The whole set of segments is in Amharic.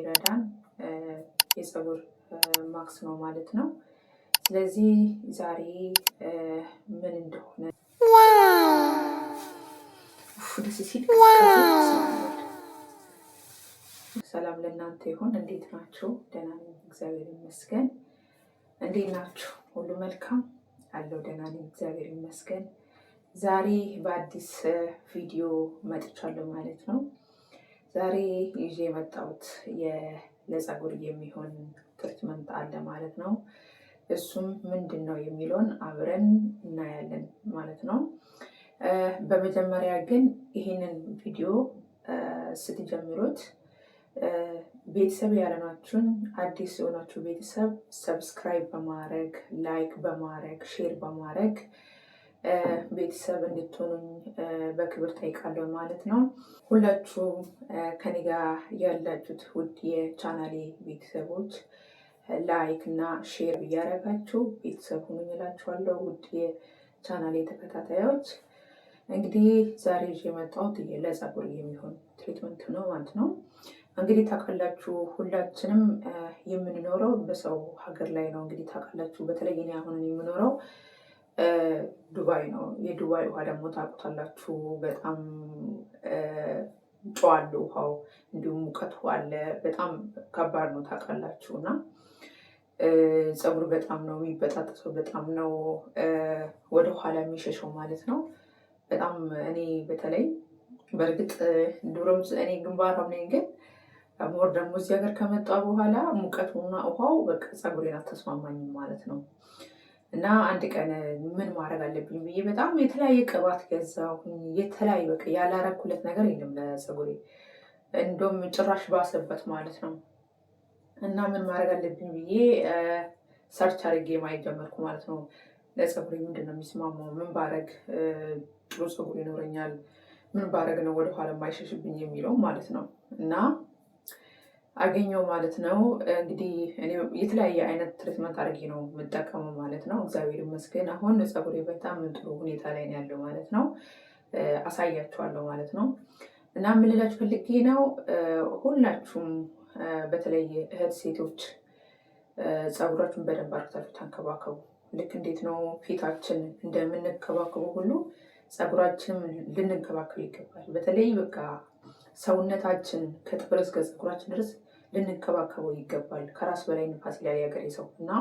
የሚረዳን የፀጉር ማክስ ነው ማለት ነው። ስለዚህ ዛሬ ምን እንደሆነ ደስ ሲል። ሰላም ለእናንተ ይሁን። እንዴት ናችሁ? ደህና ነኝ፣ እግዚአብሔር ይመስገን። እንዴት ናችሁ? ሁሉ መልካም አለው። ደህና ነኝ፣ እግዚአብሔር ይመስገን። ዛሬ በአዲስ ቪዲዮ መጥቻለሁ ማለት ነው። ዛሬ ይዤ የመጣሁት ለፀጉር የሚሆን treatment አለ ማለት ነው። እሱም ምንድን ነው የሚለውን አብረን እናያለን ማለት ነው። በመጀመሪያ ግን ይህንን ቪዲዮ ስትጀምሩት ቤተሰብ ያልሆናችሁን፣ አዲስ የሆናችሁ ቤተሰብ subscribe በማድረግ፣ like በማድረግ፣ share በማድረግ ቤተሰብ እንድትሆኑኝ በክብር ጠይቃለሁ ማለት ነው። ሁላችሁም ከኔ ጋር ያላችሁት ውድ የቻናሌ ቤተሰቦች like እና share እያደረጋችሁ ቤተሰብ ሁኑኝ እላችኋለሁ። ውድ የቻናሌ ተከታታዮች፣ እንግዲህ ዛሬ ይዤ የመጣሁት ለፀጉር የሚሆን treatment ነው ማለት ነው። እንግዲህ ታውቃላችሁ፣ ሁላችንም የምንኖረው በሰው ሀገር ላይ ነው። እንግዲህ ታውቃላችሁ፣ በተለይ እኔ አሁን የምኖረው ዱባይ ነው። የዱባይ ውሃ ደግሞ ታውቁታላችሁ፣ በጣም ጨው አለ ውሃው፣ እንዲሁም ሙቀቱ አለ። በጣም ከባድ ነው ታውቃላችሁ። እና ፀጉር በጣም ነው የሚበጣጠሰው፣ በጣም ነው ወደኋላ የሚሸሸው ማለት ነው። በጣም እኔ በተለይ፣ በእርግጥ ድሮም እኔ ግንባራም ነኝ፣ ግን more ደግሞ እዚህ ሀገር ከመጣ በኋላ ሙቀቱና ውሃው በቃ ፀጉሬን አልተስማማኝም ማለት ነው። እና አንድ ቀን ምን ማድረግ አለብኝ ብዬ በጣም የተለያየ ቅባት ገዛሁ። የተለያየ በቃ ያላረኩለት ነገር የለም ለፀጉሬ። እንደውም ጭራሽ ባሰበት ማለት ነው። እና ምን ማድረግ አለብኝ ብዬ search አድርጌ ማየት ጀመርኩ ማለት ነው። ለፀጉሬ ምንድን ነው የሚስማማው? ምን ባረግ ጥሩ ፀጉር ይኖረኛል? ምን ባረግ ነው ወደኋላ የማይሸሽብኝ የሚለው ማለት ነው። እና አገኘው ማለት ነው። እንግዲህ እኔ የተለያየ አይነት treatment አድርጌ ነው የምጠቀመው ማለት ነው። እግዚአብሔር ይመስገን አሁን ፀጉሬ በጣም ጥሩ ሁኔታ ላይ ነው ያለው ማለት ነው። አሳያችኋለሁ ማለት ነው። እና ምን ልላችሁ ፈልጌ ነው፣ ሁላችሁም በተለይ እህት ሴቶች ፀጉራችሁን በደንብ አድርጋችሁ ተንከባከቡ። ልክ እንዴት ነው ፊታችን እንደምንከባከበው ሁሉ ፀጉራችንም ልንንከባከብ ይገባል። በተለይ በቃ ሰውነታችን ከጥፍር እስከ ፀጉራችን ድረስ ልንከባከበው ይገባል። ከራስ በላይ ንፋስ ይላል ያገሬ ሰው፣ እና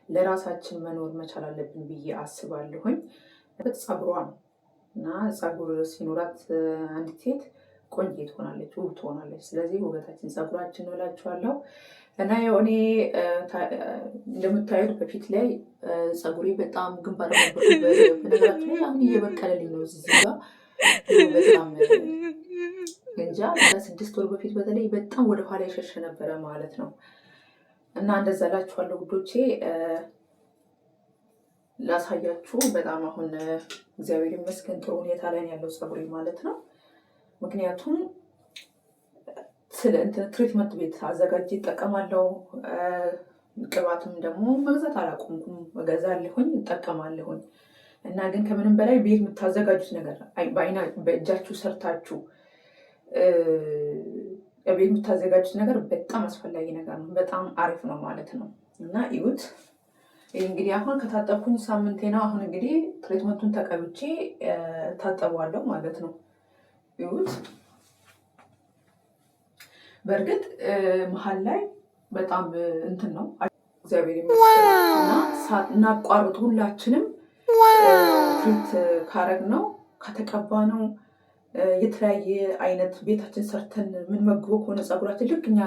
ለራሳችን መኖር መቻል አለብን ብዬ አስባለሁኝ። ፀጉሯ ነው፣ እና ፀጉር ሲኖራት አንዲት ሴት ቆንጆ ትሆናለች፣ ውብ ትሆናለች። ስለዚህ ውበታችን ፀጉራችን ነው እላችኋለሁ። እና ያው እኔ እንደምታዩት በፊት ላይ ፀጉሬ በጣም ግንባር ነበር። በነገራችን ላይ አሁን እየበቀለልኝ ነው እዚህ ጋር። በጣም እንጃ፣ ከ6 ወር በፊት በተለይ በጣም ወደኋላ የሸሸ ነበረ ማለት ነው። እና እንደዛ እላችኋለሁ ውዶቼ፣ ላሳያችሁ። በጣም አሁን እግዚአብሔር ይመስገን ጥሩ ሁኔታ ላይ ያለው ፀጉሬ ማለት ነው። ምክንያቱም ስለ treatment ቤት አዘጋጅ ይጠቀማለሁ። ቅባትም ደግሞ መግዛት አላቆምኩም፣ እገዛለሁኝ፣ እጠቀማለሁኝ። እና ግን ከምንም በላይ ቤት የምታዘጋጁት ነገር፣ በእጃችሁ ሰርታችሁ ቤት የምታዘጋጁት ነገር በጣም አስፈላጊ ነገር ነው። በጣም አሪፍ ነው ማለት ነው። እና እዩት። ይህ እንግዲህ አሁን ከታጠብኩኝ ሳምንቴ ነው። አሁን እንግዲህ treatment ኡን ተቀብቼ ታጠበዋለሁ ማለት ነው። እዩት። በእርግጥ መሀል ላይ በጣም እንትን ነው፣ እግዚአብሔር ይመስገን። እና ሳናቋርጥ ሁላችንም treat ካረግነው፣ ከተቀባነው፣ የተለያየ አይነት ቤታችን ሰርተን የምንመግበው ከሆነ ፀጉራችን ልክ እኛ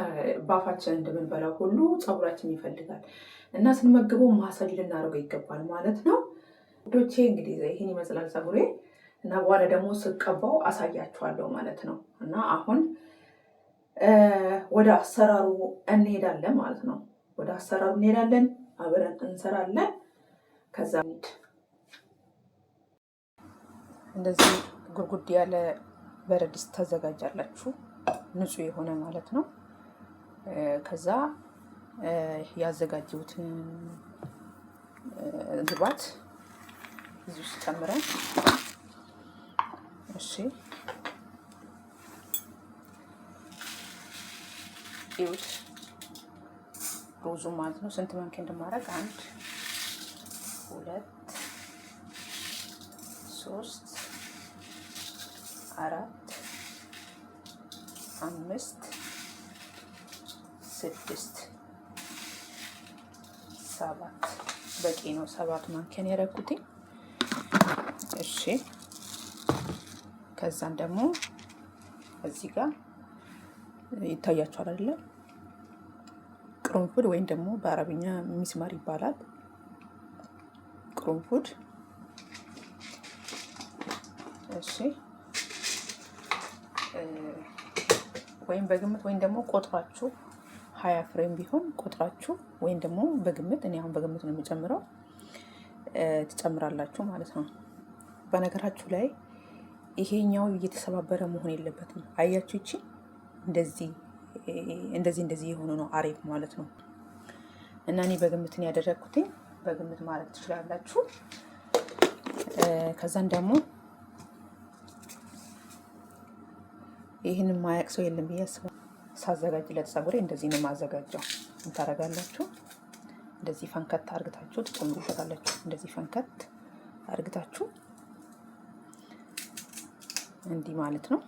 በአፋችን እንደምንበላው ሁሉ ፀጉራችን ይፈልጋል፣ እና ስንመግበው ማሳጅ ልናደርገው ይገባል ማለት ነው። ውዶቼ፣ እንግዲህ ይህን ይመስላል ፀጉሬ፣ እና በኋላ ደግሞ ስቀባው አሳያችኋለሁ ማለት ነው። እና አሁን ወደ አሰራሩ እንሄዳለን ማለት ነው። ወደ አሰራሩ እንሄዳለን፣ አብረን እንሰራለን። ከዛ እንደዚህ ጉርጉድ ያለ ብረት ድስት ታዘጋጃላችሁ፣ ንጹህ የሆነ ማለት ነው። ከዛ ያዘጋጀሁትን ግባት እዚህ ውስጥ ጨምረን፣ እሺ። ይኸውት ሩዙ ማለት ነው። ስንት ማንኪያ እንደማደርግ 1 2 3 4 5 6 7 በቂ ነው። 7 ማንኪያን ያደረኩትኝ። እሺ ከዛን ደግሞ እዚህ ጋር ይታያችኋል አይደለ? ቅርንፉድ ወይም ደግሞ በአረብኛ ሚስማር ይባላል። ቅርንፉድ። እሺ ወይም በግምት ወይም ደግሞ ቆጥራችሁ 20 ፍሬም ቢሆን ቆጥራችሁ ወይም ደግሞ በግምት፣ እኔ አሁን በግምት ነው የምጨምረው፣ ትጨምራላችሁ ማለት ነው። በነገራችሁ ላይ ይሄኛው እየተሰባበረ መሆን የለበትም። አያችሁ፣ ይቺ እንደዚህ እንደዚህ እንደዚህ የሆነ ነው አሪፍ ማለት ነው። እና እኔ በግምት ነው ያደረግኩትኝ። በግምት ማድረግ ትችላላችሁ። ከዛን ደግሞ ይህንን ማያቅ ሰው የለም ብዬ አስባለሁ። ሳዘጋጅለት ፀጉሬ እንደዚህ ነው የማዘጋጀው። ታረጋላችሁ እንደዚህ ፈንከት አርግታችሁ ትጨምሩበታላችሁ። እንደዚህ ፈንከት አርግታችሁ እንዲህ ማለት ነው።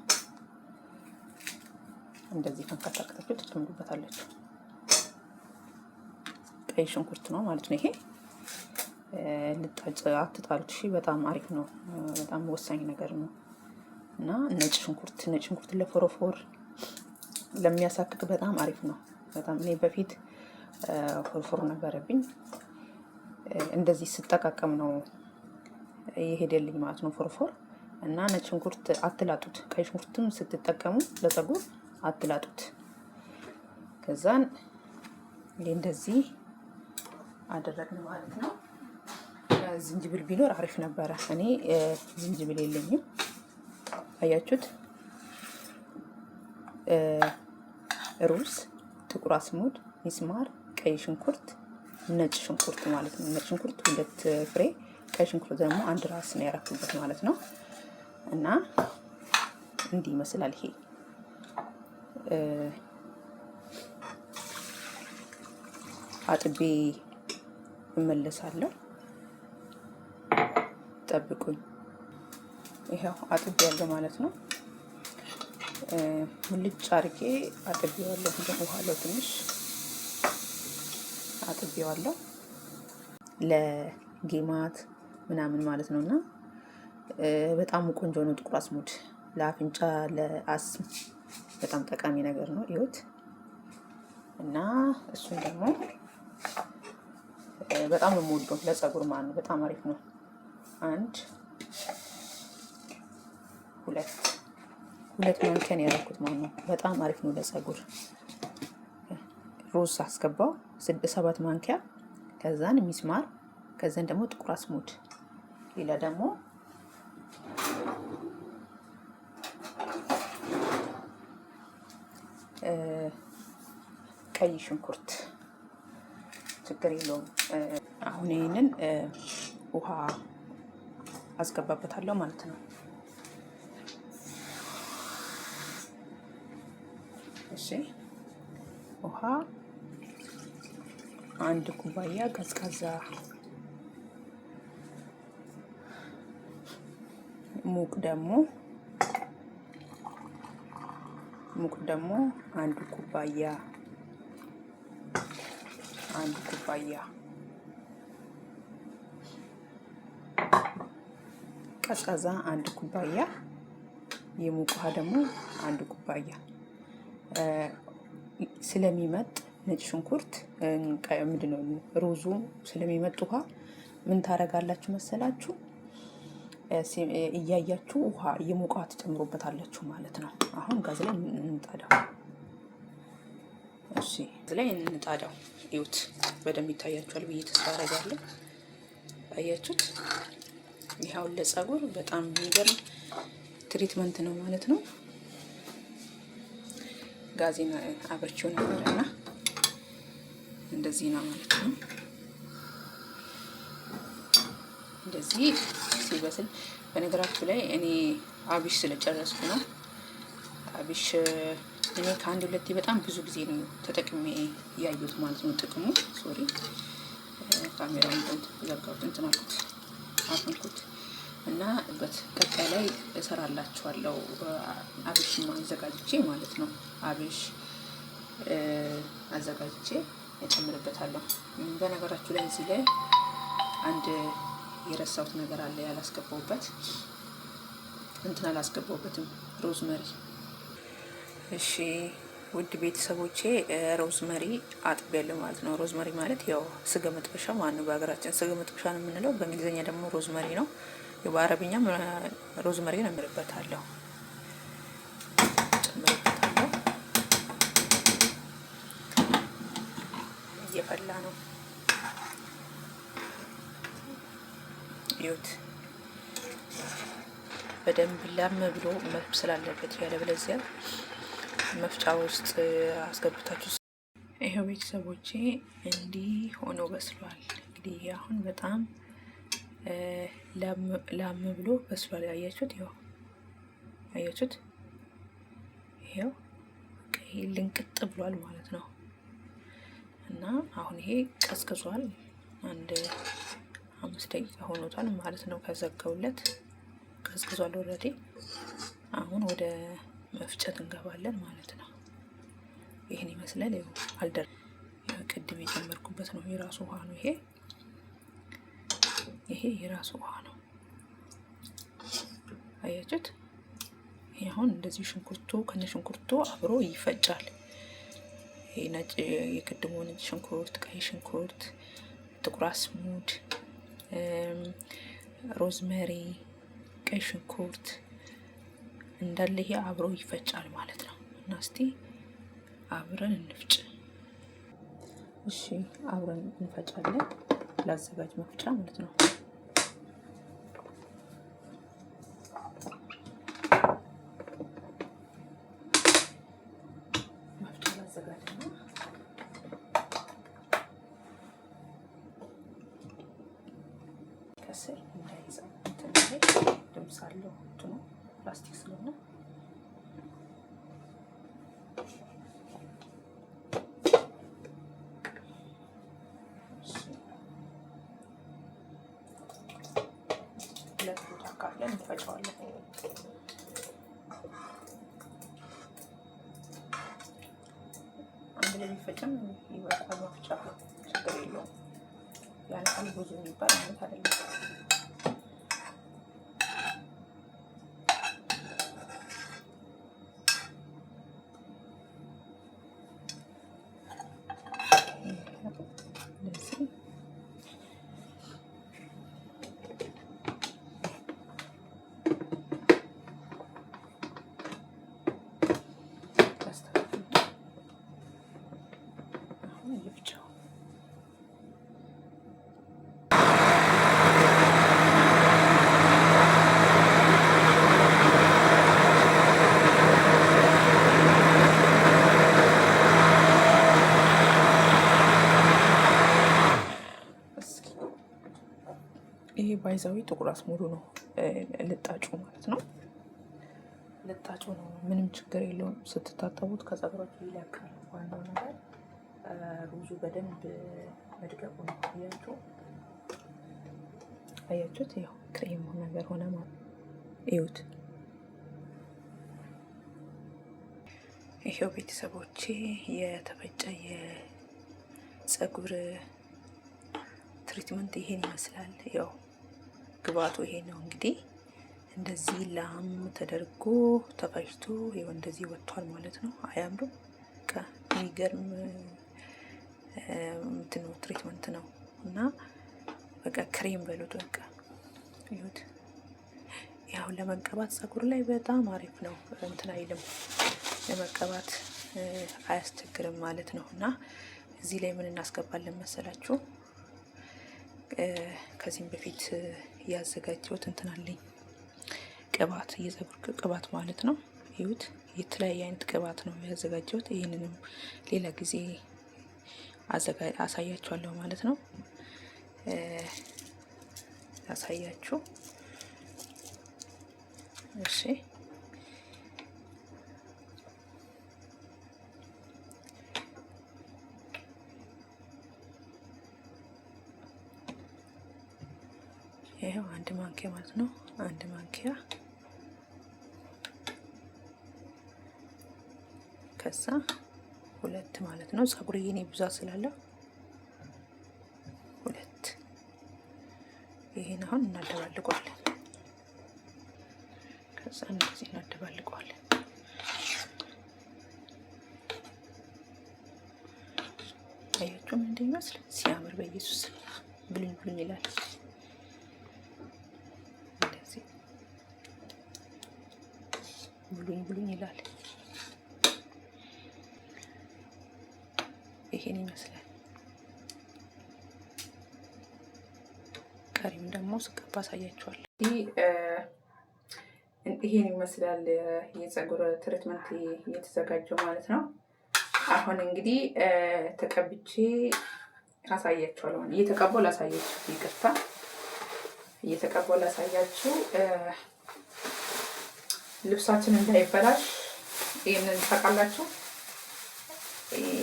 እንደዚህ ፈንከት አርግታችሁ ትጨምሩበታላችሁ። ቀይ ሽንኩርት ነው ማለት ነው ይሄ። ልጣጭ አትጣሉት፣ እሺ። በጣም አሪፍ ነው። በጣም ወሳኝ ነገር ነው። እና ነጭ ሽንኩርት ለፎረፎር ለሚያሳክክ በጣም አሪፍ ነው። በጣም እኔ በፊት ፎርፎር ነበረብኝ። እንደዚህ ስጠቃቀም ነው የሄደልኝ ማለት ነው ፎርፎር። እና ነጭ ሽንኩርት አትላጡት። ቀይ ሽንኩርትም ስትጠቀሙ ለፀጉር አትላጡት። ከዛን እንደዚህ አደረግን ማለት ነው። ዝንጅብል ቢኖር አሪፍ ነበረ። እኔ ዝንጅብል የለኝም። አያችሁት? ሩዝ፣ ጥቁር አስሙድ፣ ሚስማር፣ ቀይ ሽንኩርት፣ ነጭ ሽንኩርት ማለት ነው። ነጭ ሽንኩርት 2 ፍሬ፣ ቀይ ሽንኩርት ደግሞ 1 ራስ ነው ያረኩበት ማለት ነው። እና እንዲህ ይመስላል ይሄ። አጥቤ እመለሳለሁ። ጠብቁኝ። ይሄው አጥቤ ያለው ማለት ነው። ሙልጭ አርጌ አጥቤዋለሁ። ውሃ አለው ትንሽ አጥቤዋለሁ ለጌማት ምናምን ማለት ነውና በጣም ቆንጆ ነው። ጥቁር አስሙድ ለአፍንጫ ለአስም በጣም ጠቃሚ ነገር ነው። እዩት እና እሱን ደግሞ በጣም ነው የምወደው ለፀጉር ማለት ነው። በጣም አሪፍ ነው። 1 2 2 ማንኪያን ያደረኩት ማለት ነው። በጣም አሪፍ ነው ለፀጉር። ሩዝ አስገባው 7 ማንኪያ፣ ከዛን ሚስማር፣ ከዛን ደግሞ ጥቁር አስሙድ፣ ሌላ ደግሞ ቀይ ሽንኩርት ችግር የለውም። አሁን ይሄንን ውሃ አስገባበታለሁ ማለት ነው። እሺ ውሃ 1 ኩባያ ቀዝቃዛ፣ ሙቅ ደግሞ 1 ኩባያ 1 ኩባያ ቀዝቃዛ 1 ኩባያ፣ የሙቅ ውሃ ደግሞ 1 ኩባያ። ስለሚመጥ ነጭ ሽንኩርት ምንድነው ሩዙ ስለሚመጥ ውሃ ምን ታረጋላችሁ መሰላችሁ? እያያችሁ ውሃ የሞቀ ውሃ ትጨምሩበታላችሁ ማለት ነው። አሁን ጋዝ ላይ እንጣደው። እሺ ጋዝ ላይ እንጣደው። እዩት፣ በደንብ ይታያችኋል ብዬ ተስፋ አደርጋለሁ። አያችሁት? ይሄው ለፀጉር በጣም የሚገርም treatment ነው ማለት ነው። ጋዜን አብርቼው ነበርና እንደዚህ ነው ማለት ነው። እንደዚህ ሲበስል በነገራችሁ ላይ እኔ አብሽ ስለጨረስኩ ነው። አብሽ እኔ ከአንድ ሁለቴ በጣም ብዙ ጊዜ ነው ተጠቅሜ ያየሁት ማለት ነው ጥቅሙ። Sorry፣ ካሜራውን ዘጋሁት፣ እንትን አልኩት፣ አፈንኩት እና ቀጣይ ላይ እሰራላችኋለሁ። አብሽ አዘጋጅቼ ማለት ነው። አብሽ አዘጋጅቼ እጨምርበታለሁ። በነገራችሁ ላይ እዚህ ላይ አንድ የረሳሁት ነገር አለ፣ ያላስገባሁበት እንትን አላስገባሁበትም፣ rosemary። እሺ ውድ ቤተሰቦቼ፣ rosemary አጥቤያለሁ ማለት ነው። Rosemary ማለት ያው ስጋ መጥበሻ ማለት ነው። በሀገራችን ስጋ መጥበሻ ነው የምንለው፣ በእንግሊዝኛ ደግሞ rosemary ነው። በአረብኛም rosemary ነው። እጨምርበታለሁ ጨምርበታለሁ። እየፈላ ነው። እዩት። በደንብ ላም ብሎ መብሰል አለበት። ያለበለዚያ መፍጫ ውስጥ አስገብታችሁ። ይኸው ቤተሰቦቼ እንዲህ ሆኖ በስሏል። እንግዲህ አሁን በጣም ላም ብሎ በስሏል። አያችሁት? ይኸው አያችሁት? ይኸው ልንቅጥ ብሏል ማለት ነው። እና አሁን ይሄ ቀዝቅዟል። አንድ 5 ደቂቃ ሆኖታል ማለት ነው። ከዘጋውለት ቀዝቅዟል already። አሁን ወደ መፍጨት እንገባለን ማለት ነው። ይህን ይመስላል። ይኸው አልደር ቅድም የጨመርኩበት ነው። የራሱ ውሃ ነው ይሄ። ይሄ የራሱ ውሃ ነው። አያችሁት? ይሄ አሁን እንደዚህ ሽንኩርቱ ከነ ሽንኩርቱ አብሮ ይፈጫል። ይሄ ነጭ የቅድሙ ነጭ ሽንኩርት፣ ቀይ ሽንኩርት፣ ጥቁር አስሙድ፣ rosemary፣ ቀይ ሽንኩርት እንዳለ ይሄ አብሮ ይፈጫል ማለት ነው። እና እስቲ አብረን እንፍጭ። እሺ፣ አብረን እንፈጫለን። ላዘጋጅ መፍጫ ማለት ነው። መፍጫ ላዘጋጅና ከስር እንዳይዘው እንትን ላይ ድምፅ አለው፣ እንትኑ ፕላስቲክ ስለሆነ። ሁለት ቦታ አካፍለን እንፈጨዋለን። አንድ ላይ ቢፈጭም ይበቃል። መፍጫ ችግር የለውም። ያን ያህል ብዙ የሚባል አይነት አይደለም። እንደዚህ ላስተካክል። አሁን ልፍጨው። እስኪ ይሄ by the way ጥቁር አስሙዱ ነው፣ ልጣጩ ማለት ነው። ልጣጩ ነው። ምንም ችግር የለውም። ስትታጠቡት ከጸጉራችሁ ይለካል። ዋናው ነገር ሩዙ በደንብ መድቀቁ ነው። አያችሁ፣ አያችሁት? ያው ክሬም ነገር ሆነ ማለት እዩት። ይሄው ቤተሰቦቼ የተፈጨ የጸጉር treatment ይሄን ይመስላል። ያው ግብአቱ ይሄ ነው እንግዲህ፣ እንደዚህ ላም ተደርጎ ተፈጭቶ ይኸው እንደዚህ ወጥቷል ማለት ነው። አያምሩም? በቃ የሚገርም እንትን ነው፣ treatment ነው እና በቃ ክሬም በሉት፣ በቃ ይሁት። ያው ለመቀባት ጸጉር ላይ በጣም አሪፍ ነው። እንትን አይልም፣ ለመቀባት አያስቸግርም ማለት ነው። እና እዚህ ላይ ምን እናስገባለን መሰላችሁ? ከዚህም በፊት ያዘጋጀሁት እንትን አለኝ፣ ቅባት፣ የጸጉር ቅባት ማለት ነው። ይሁት፣ የተለያየ አይነት ቅባት ነው ያዘጋጀሁት። ይህንንም ሌላ ጊዜ አሳያችኋለሁ ማለት ነው። አሳያችሁ፣ እሺ። ይኸው 1 ማንኪያ ማለት ነው። 1 ማንኪያ ከዛ 2 ማለት ነው። ፀጉሬ የኔ ብዛት ስላለው 2። ይሄን አሁን እናደባልቀዋለን። ከዛ እንደዚህ እናደባልቀዋለን። አያችሁ ምን እንደሚመስል ሲያምር፣ በኢየሱስ ብሉኝ ብሉኝ ይላል። እንደዚህ ብሉኝ ብሉኝ ይላል። ይሄን ይመስላል። ቀሪም ደግሞ ስቀባ አሳያችኋለሁ። ይሄን ይመስላል የፀጉር treatment እየተዘጋጀው ማለት ነው። አሁን እንግዲህ ተቀብቼ አሳያችኋለሁ። እየተቀባው ላሳያችሁ፣ ይቅርታ፣ እየተቀባው ላሳያችሁ። ልብሳችን እንዳይበላሽ ይህንን ታውቃላችሁ፣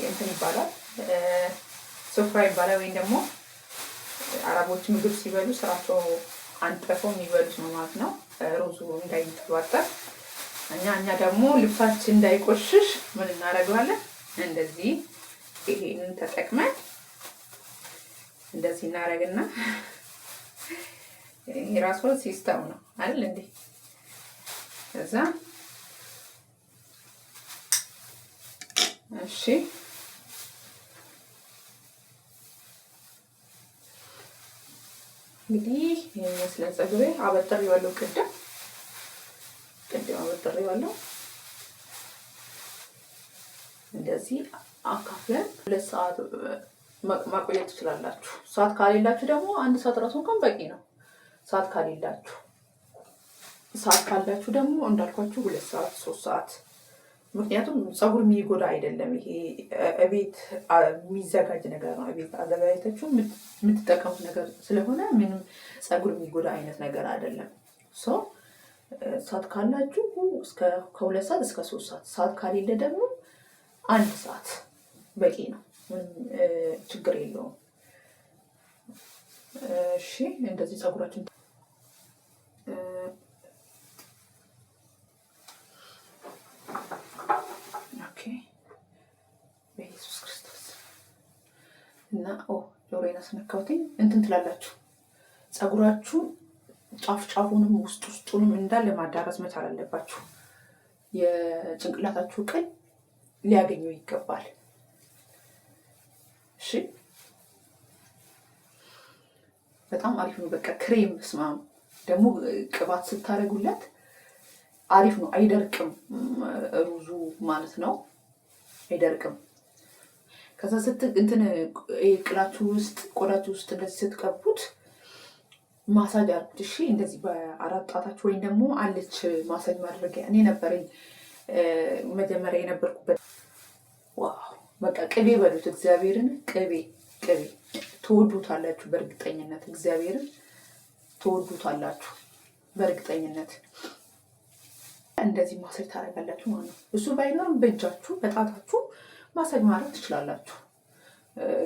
እንትን ይባላል፣ سفرة ይባላል። ወይም ደግሞ አረቦች ምግብ ሲበሉ ስራቸው አንጥፈው የሚበሉት ነው ማለት ነው፣ ሩዙ እንዳይንጠባጠብ። እኛ ደግሞ ልብሳችን እንዳይቆሽሽ ምን እናደርገዋለን? እንደዚህ ይሄንን ተጠቅመን እንደዚህ እናደርግና የራሱ system ነው አይደል እንዴ? እዛ እሺ፣ እንግዲህ ይሄን ይመስላል ፀጉሬ። አበጥሬዋለሁ፣ ቅድም ቅድም አበጥሬዋለሁ። እንደዚህ አካፍለን 2 ሰዓት ማቆየት ትችላላችሁ። ሰዓት ካሌላችሁ ደግሞ 1 ሰዓት እራሱ እንኳን በቂ ነው። ሰዓት ካሌላችሁ፣ ሰዓት ካላችሁ ደግሞ እንዳልኳችሁ 2 ሰዓት 3 ሰዓት። ምክንያቱም ፀጉር የሚጎዳ አይደለም። ይሄ እቤት የሚዘጋጅ ነገር ነው። እቤት አዘጋጅታችሁ የምትጠቀሙት ነገር ስለሆነ ምንም ፀጉር የሚጎዳ አይነት ነገር አይደለም። So ሰዓት ካላችሁ እስከ ከ2 ሰዓት እስከ 3 ሰዓት፣ ሰዓት ካሌለ ደግሞ 1 ሰዓት በቂ ነው። ምንም ችግር የለውም። እሺ፣ እንደዚህ ፀጉራችን okay፣ በኢየሱስ ክርስቶስ እና ኦ ጆሮዬን አስነካሁትኝ። እንትን ትላላችሁ፣ ፀጉራችሁ ጫፍ ጫፉንም ውስጥ ውስጡንም እንዳለ ማዳረስ መቻል አለባችሁ። የጭንቅላታችሁ ቅል ሊያገኘው ይገባል። እሺ፣ በጣም አሪፍ ነው። በቃ ክሬም ስማም ደግሞ ቅባት ስታደርጉለት አሪፍ ነው። አይደርቅም፣ ሩዙ ማለት ነው፣ አይደርቅም። ከዛ ስት እንትን ቅላችሁ ውስጥ ቆዳችሁ ውስጥ እንደዚህ ስትቀቡት ማሳጅ አድርጉት። እሺ፣ እንደዚህ በአራት ጣታችሁ ወይም ደግሞ አለች ማሳጅ ማድረጊያ እኔ ነበረኝ መጀመሪያ የነበርኩበት። Wow፣ በቃ ቅቤ በሉት እግዚአብሔርን፣ ቅቤ ቅቤ ትወዱታላችሁ በእርግጠኝነት፣ እግዚአብሔርን ትወዱታላችሁ በእርግጠኝነት። እንደዚህ ማሳጅ ታደርጋላችሁ ማለት ነው። እሱ ባይኖርም በእጃችሁ በጣታችሁ ማሳጅ ማድረግ ትችላላችሁ።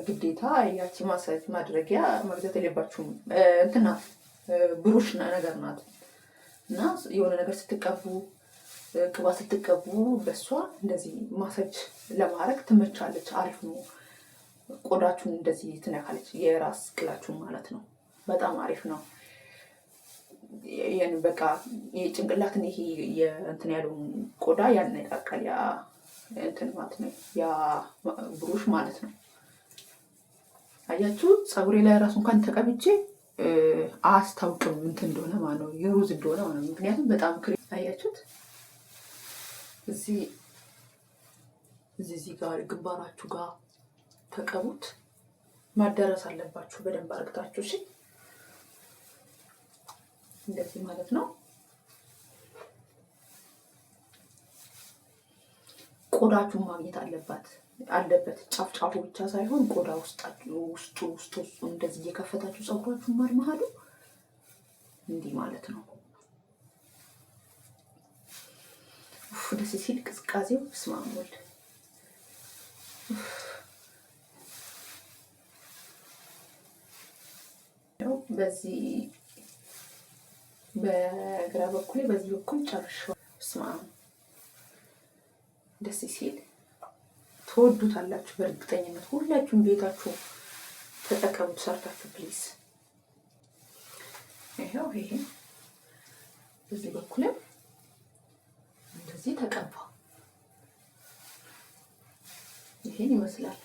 ግዴታ ያቺ ማሳጅ ማድረጊያ መግዛት የለባችሁም። እንትን ናት፣ ብሩሽ ነገር ናት እና የሆነ ነገር ስትቀቡ፣ ቅባት ስትቀቡ በሷ እንደዚህ ማሳጅ ለማድረግ ትመቻለች። አሪፍ ነው። ቆዳችሁን እንደዚህ ትነካለች፣ የራስ ቅላችሁን ማለት ነው። በጣም አሪፍ ነው። ይሄን በቃ የጭንቅላትን ይሄ እንትን ያለውን ቆዳ ያነቃቃል። ያ እንትን ማለት ነው፣ ያ ብሩሽ ማለት ነው። አያችሁ፣ ፀጉሬ ላይ ራሱ እንኳን ተቀብቼ አያስታውቅም እንትን እንደሆነ ማለት ነው፣ የሩዝ እንደሆነ ማለት ነው። ምክንያቱም በጣም ክሬም አያችሁት፣ እዚህ እዚህ ጋር ግንባራችሁ ጋር ተቀቡት። ማዳረስ አለባችሁ በደንብ አርግታችሁ። እሺ፣ እንደዚህ ማለት ነው። ቆዳችሁን ማግኘት አለበት። ጫፍ ጫፉ ብቻ ሳይሆን ቆዳ ውስጣችሁ ውስጡ ውስጡ ውስጡ እንደዚህ እየከፈታችሁ ፀጉራችሁን መሀል እንዲህ ማለት ነው። ኡፍ ደስ ሲል ቅዝቃዜው፣ በስመ አብ ወልድ። በዚህ በግራ በኩል በዚህ በኩል ጨርሼዋለሁ። ስማ ደስ ሲል ትወዱታላችሁ በእርግጠኝነት። ሁላችሁም ቤታችሁ ተጠቀሙት ሰርታችሁ please። ይኸው ይሄ በዚህ በኩልም እንደዚህ ተቀባ። ይሄን ይመስላል።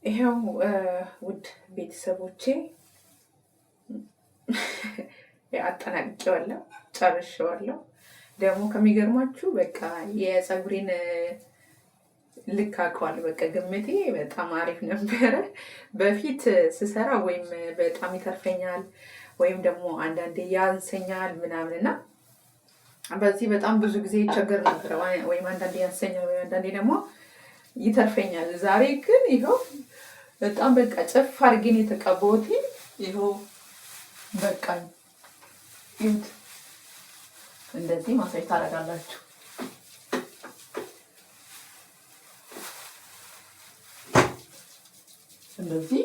ይኸው ውድ ቤተሰቦቼ አጠናቅቄዋለሁ፣ ጨርሼዋለሁ። ደግሞ ከሚገርማችሁ በቃ የፀጉሬን ልክ አውቀዋለሁ። በቃ ግምቴ በጣም አሪፍ ነበረ። በፊት ስሰራ ወይም በጣም ይተርፈኛል ወይም ደግሞ አንዳንዴ ያንሰኛል ምናምን እና በዚህ በጣም ብዙ ጊዜ ይቸገር ነበረ። ወይም አንዳንዴ ያንሰኛል ወይም አንዳንዴ ደግሞ ይተርፈኛል። ዛሬ ግን ይኸው በጣም በቃ ጨፍ አድርጌን የተቀባሁት ይኸው በቃኝ። ይሁት እንደዚህ ማሳጅ ታደርጋላችሁ። እንደዚህ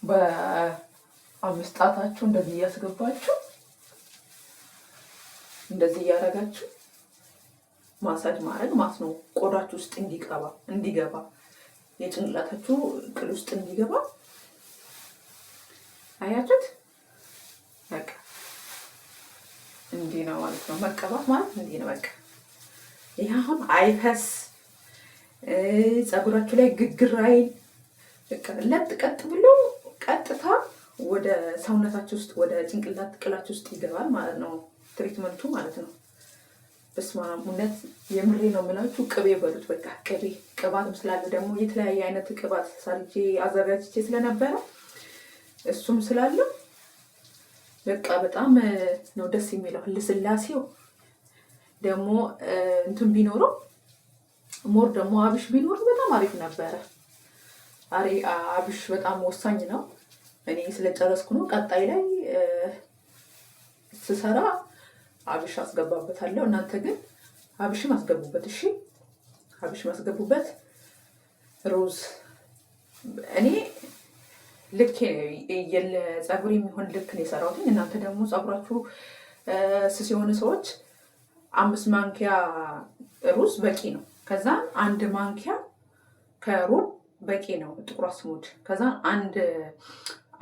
በአምስት ጣታችሁ እንደዚህ እያስገባችሁ እንደዚህ እያደረጋችሁ ማሳጅ ማድረግ ማለት ነው። ቆዳችሁ ውስጥ እንዲገባ የጭንቅላታችሁ ቅል ውስጥ እንዲገባ አያችሁት? በቃ እንዲህ ነው ማለት ነው። መቀባት ማለት እንዲህ ነው። በቃ ይህ አሁን አይፈስ፣ ፀጉራችሁ ላይ ግግር አይል። በቃ ለጥ ቀጥ ብሎ ቀጥታ ወደ ሰውነታችሁ ውስጥ ወደ ጭንቅላት ቅላችሁ ውስጥ ይገባል ማለት ነው። Treatment ኡ ማለት ነው። በስመ አብ እውነት የምሬ ነው የምላችሁ። ቅቤ በሉት በቃ ቅቤ። ቅባትም ስላለ ደግሞ የተለያየ አይነት ቅባት ሰርቼ አዘጋጅቼ ስለነበረ እሱም ስላለው በቃ በጣም ነው ደስ የሚለው። ልስላሴው ደግሞ እንትን ቢኖረው more ደግሞ አብሽ ቢኖረው በጣም አሪፍ ነበረ። አብሽ በጣም ወሳኝ ነው። እኔ ስለጨረስኩ ነው። ቀጣይ ላይ ስሰራ አብሽ አስገባበታለሁ። እናንተ ግን አብሽም አስገቡበት። እሺ አብሽም አስገቡበት። ሩዝ እኔ ልክ ለፀጉር የሚሆን ልክ ነው የሰራሁት። እናንተ ደግሞ ፀጉራችሁ ስስ የሆነ ሰዎች 5 ማንኪያ ሩዝ በቂ ነው። ከዛ 1 ማንኪያ ከሩብ በቂ ነው ጥቁር አዝሙድ። ከዛ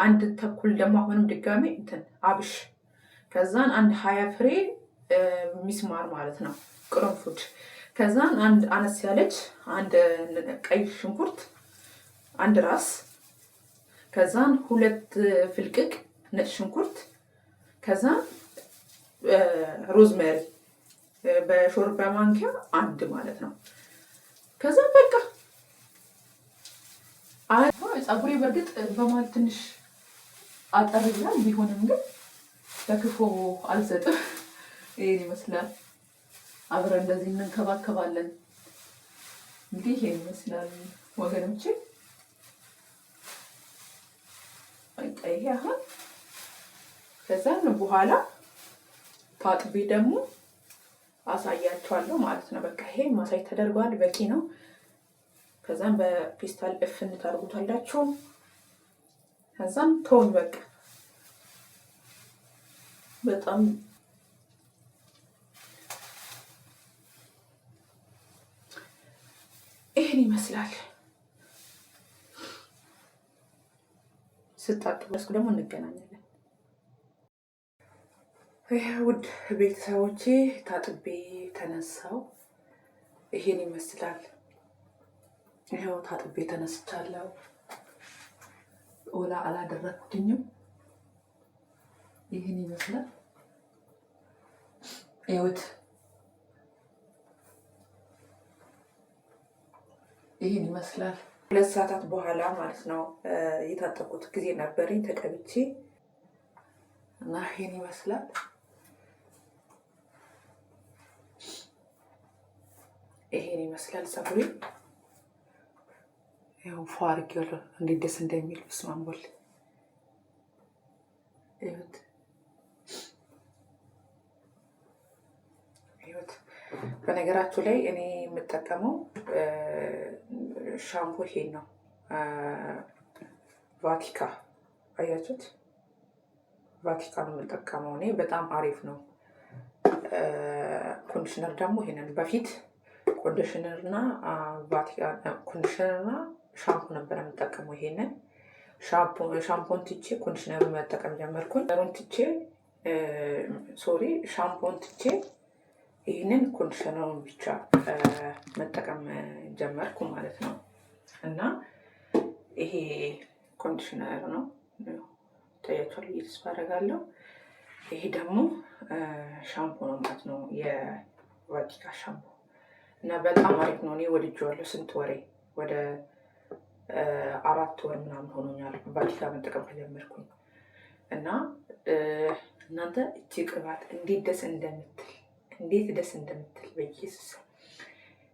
አንድ ተኩል ደግሞ አሁንም ድጋሜ እንትን አብሽ። ከዛን አንድ 20 ፍሬ ሚስማር ማለት ነው ቅርንፉድ። ከዛን አንድ አነስ ያለች አንድ ቀይ ሽንኩርት አንድ ራስ። ከዛን 2 ፍልቅቅ ነጭ ሽንኩርት። ከዛን ሮዝመሪ በሾርባ ማንኪያ አንድ ማለት ነው። ከዛን በቃ ፀጉሬ በእርግጥ በመሀል ትንሽ አጠር ይላል፣ ቢሆንም ግን ለክፉ አልሰጥም። ይሄን ይመስላል። አብረን እንደዚህ እንንከባከባለን። እንግዲህ ይሄን ይመስላል ወገኖቼ። በቃ ይሄ አሁን ከዛን በኋላ ታጥቤ ደግሞ አሳያችኋለሁ ማለት ነው። በቃ ይሄ ማሳጅ ተደርጓል፣ በቂ ነው። ከዛን በፌስታል እፍን ታርጉታላችሁ። ከዛን ተውን በቃ በጣም ይሄን ይመስላል። ስታጥብ ደግሞ እንገናኛለን። ውድ ቤተሰቦቼ ታጥቤ ተነሳው። ይሄን ይመስላል። ይኸው ታጥቤ ተነስቻለሁ። ኦላ አላደረኩትኝም። ይህን ይመስላል። ይኸውት ይህን ይመስላል። 2 ሰዓታት በኋላ ማለት ነው የታጠብኩት ጊዜ ነበረኝ ተቀብቼ እና ይህን ይመስላል። ይሄን ይመስላል ፀጉሬ። ያው ፏ አድርጌዋለሁ። እንዴት ደስ እንደሚል በስመ አብ ወልድ። ይኸውት ይኸውት። በነገራችሁ ላይ እኔ የምጠቀመው ሻምፖ ይሄን ነው ቫቲካ፣ አያችሁት? ቫቲካ ነው የምጠቀመው እኔ፣ በጣም አሪፍ ነው። Conditioner ደግሞ ይሄንን፣ በፊት conditioner ና ሻምፖ ነበር የምጠቀመው። ይሄንን ሻምፖን ትቼ conditioner ኡን መጠቀም ጀመርኩኝ። ሩን ትቼ፣ sorry፣ ሻምፖን ትቼ ይህንን conditioner ኡን ብቻ መጠቀም ጀመርኩ ማለት ነው። እና ይሄ conditioner ነው፣ ይታያችኋል ብዬ ተስፋ አደርጋለሁ። ይሄ ደግሞ ሻምፖ ነው ማለት ነው፣ የቫቲካ ሻምፖ እና በጣም አሪፍ ነው። እኔ ወድጄዋለሁ። ስንት ወሬ፣ ወደ 4 ወር ምናምን ሆኖኛል ቫቲካ መጠቀም ከጀመርኩኝ። እና እናንተ እቺ ቅባት እንዴት ደስ እንደምትል፣ እንዴት ደስ እንደምትል፣ በኢየሱስ፣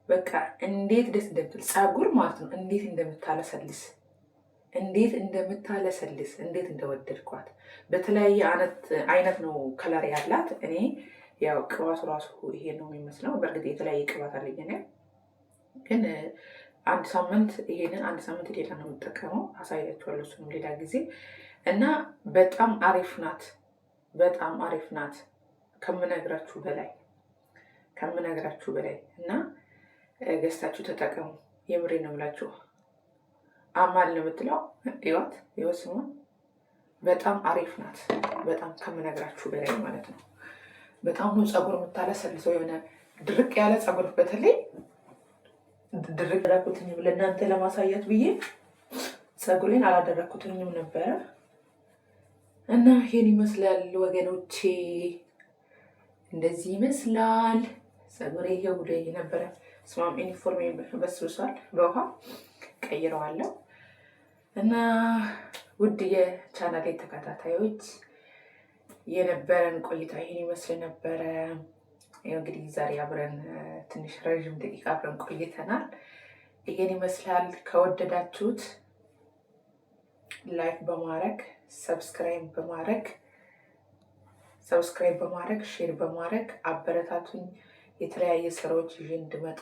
በቃ እንዴት ደስ እንደምትል፣ ፀጉር ማለት ነው፣ እንዴት እንደምታለሰልስ፣ እንዴት እንደምታለሰልስ፣ እንዴት እንደወደድኳት። በተለያየ አይነት ነው color ያላት። እኔ ያው ቅባቱ ራሱ ይሄ ነው የሚመስለው። በእርግጥ የተለያየ ቅባት አለኝ፣ እኔ ግን አንድ ሳምንት ይሄንን፣ አንድ ሳምንት ሌላ ነው የምጠቀመው። አሳያችኋለሁ እሱንም ሌላ ጊዜ። እና በጣም አሪፍ ናት። በጣም አሪፍ ናት ከምነግራችሁ በላይ፣ ከምነግራችሁ በላይ። እና ገዝታችሁ ተጠቀሙ። የምሬ ነው የምላችሁ። አማል ነው የምትለው፣ እዩዋት፣ ይኸው ስሟ። በጣም አሪፍ ናት። በጣም ከምነግራችሁ በላይ ማለት ነው። በጣም ነው ፀጉር የምታለሰልሰው። የሆነ ድርቅ ያለ ፀጉር፣ በተለይ ድርቅ ያደረኩትኝም ለእናንተ ለማሳየት ብዬ ፀጉሬን አላደረኩትኝም ነበረ። እና ይሄን ይመስላል ወገኖቼ፣ እንደዚህ ይመስላል ፀጉሬ። ይሄው ብሎ ነበረ። ስማም ዩኒፎርም በስብሷል፣ በውሃ ቀይረዋለሁ። እና ውድ የቻናሌ ተከታታዮች የነበረን ቆይታ ይሄን ይመስል ነበረ። እንግዲህ ዛሬ አብረን ትንሽ ረዥም ደቂቃ አብረን ቆይተናል። ይሄን ይመስላል። ከወደዳችሁት like በማድረግ፣ subscribe በማድረግ፣ share በማድረግ አበረታቱኝ። የተለያየ ስራዎች ይዤ እንድመጣ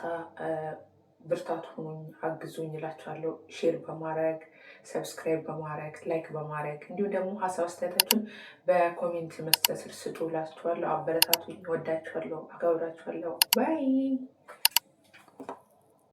ብርታት ሁኑኝ፣ አግዙኝ እላችኋለሁ። Share በማድረግ፣ subscribe በማድረግ፣ like በማድረግ፣ እንዲሁም ደግሞ ሀሳብ አስተያየታችሁን በ comment መስጫ ስር ስጡ እላችኋለሁ። አበረታቱኝ። ወዳችኋለሁ፣ አከብራችኋለሁ። Bye.